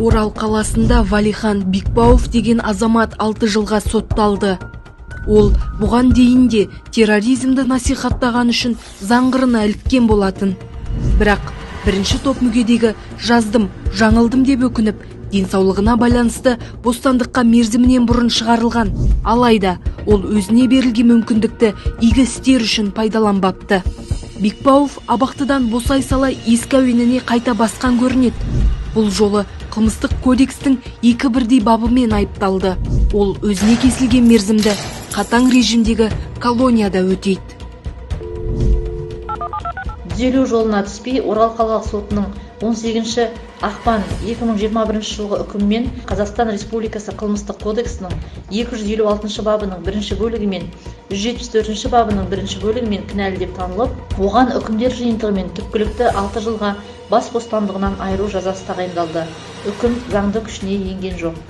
Орал қаласында Валихан Бикбауов деген азамат 6 жылға сотталды. Ол бұған дейін де терроризмді насихаттаған үшін заң қырына іліккен болатын. Бірақ бірінші топ мүгедегі жаздым, жаңылдым деп өкініп, денсаулығына байланысты бостандыққа мерзімінен бұрын шығарылған. Алайда ол өзіне берілген мүмкіндікті игі істер үшін пайдаланбапты. Бикбауов абақтыдан босай сала ескі әуеніне қайта басқан көрінеді. Бұл жолы қылмыстық кодекстің екі бірдей бабымен айыпталды. Ол өзіне кесілген мерзімді қатаң режимдегі колонияда өтейді. Түзелу жолына түспей, Орал қалалық сотының 18 ақпан 2021 жылғы үкімімен Қазақстан Республикасы Қылмыстық кодексінің 256 бабының бірінші бөлігімен, 174 бабының бірінші бөлігімен кінәлі деп танылып, оған үкімдер жиынтығымен түпкілікті 6 жылға бас бостандығынан айыру жазасы тағайындалды. Үкім заңды күшіне енген жоқ.